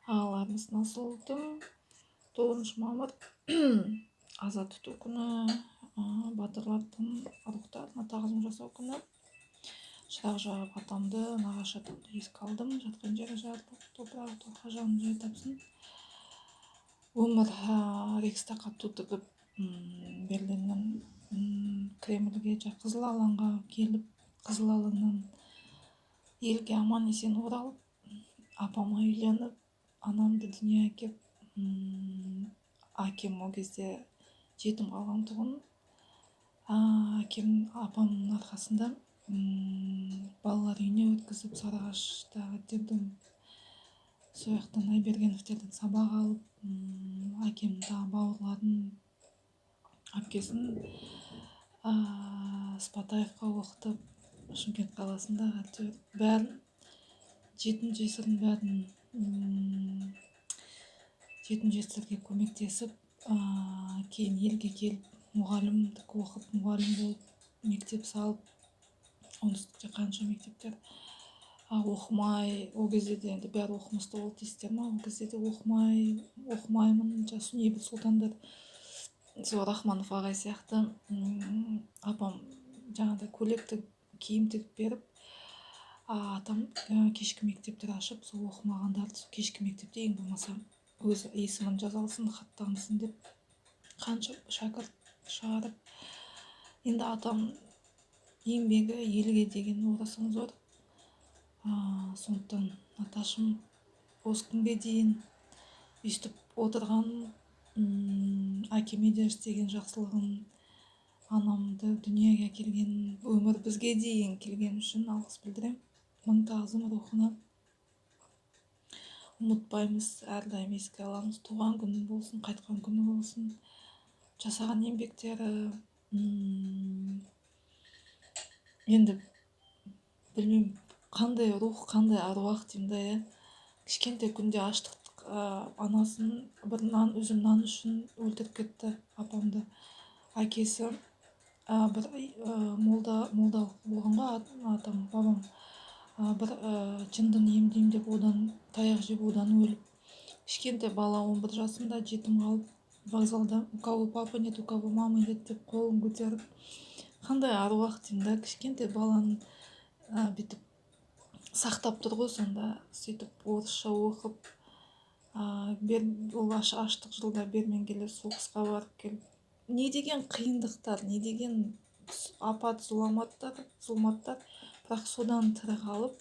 Ағаларымыздың асыл ұлтым. 9 мамыр — аза тұту күні, батырлардың рухтарына тағзым жасау күні. Шырақ жағып, атамды, нағашы атамды еске алдым. Жатқан жері жарылып, топырағы торқа, жаны жай тапсын. Өмір Рейхстагқа ту тігіп, Берлиннен Кремльге, Қызыл алаңға келіп, Қызыл алаңнан елге аман есен оралып, апама үйленіп, анамды дүниеге әкеп, әкем ол кезде жетім қалған тұғын. Әкем апамның арқасында балалар үйіне өткізіп, Сарыағаштағы детдом, сол жақтан Айбергеновтерден сабақ алып, әкемнің тағы бауырларын, әпкесін Спатаевқа оқытып, Шымкент қаласында, әйтеуір бәрін, жетім жесірдің бәрін, жетім жесірге көмектесіп, кейін елге келіп, мұғалімдік оқып, мұғалім болып, мектеп салып, оңтүстікте қанша мектептер, оқымай, ол кезде де енді бәрі оқымысты болды дейсіздер ма, ол кезде де оқымай, оқымаймын, жас небір сұлтандар, сол Рахманов ағай сияқты, апам жаңағыдай көйлек тігіп, киім тігіп беріп, атам кешкі мектептер ашып, сол оқымағандарды сол кешкі мектепте ең болмаса өзі есімін жаза алсын, хат танысын деп, қанша шәкірт шығарып. Енді атам еңбегі елге деген орасан зор. Сондықтан аташым осы күнге дейін өйстіп отырған, әкеме де істеген жақсылығын, анамды дүниеге әкелген, өмір бізге дейін келген үшін алғыс білдіремін. Мың тағзым рухына. Ұмытпаймыз, әрдайым еске аламыз. Туған күні болсын, қайтқан күні болсын, жасаған еңбектері, енді білмеймін, қандай рух, қандай аруақ деймін да, иә. Кішкентай күнде аштық, анасын бір нан, үзім нан үшін өлтіріп кетті апамды. Әкесі бір молда, молда болған ғой атам, бабам, бір жындыны емдеймін деп, одан таяқ жеп, одан өліп, кішкентай бала 11 жасында жетім қалып, вокзалда «У кого папа нет, у кого мамы нет?» деп қолын көтеріп, қандай аруақ деймін да. Кішкентай баланы бүйтіп сақтап тұр ғой сонда. Сөйтіп орысша оқып, ол аштық жылда бермен келе соғысқа барып келіп, не деген қиындықтар, не деген апат, зұлматтар, бірақ содан тірі қалып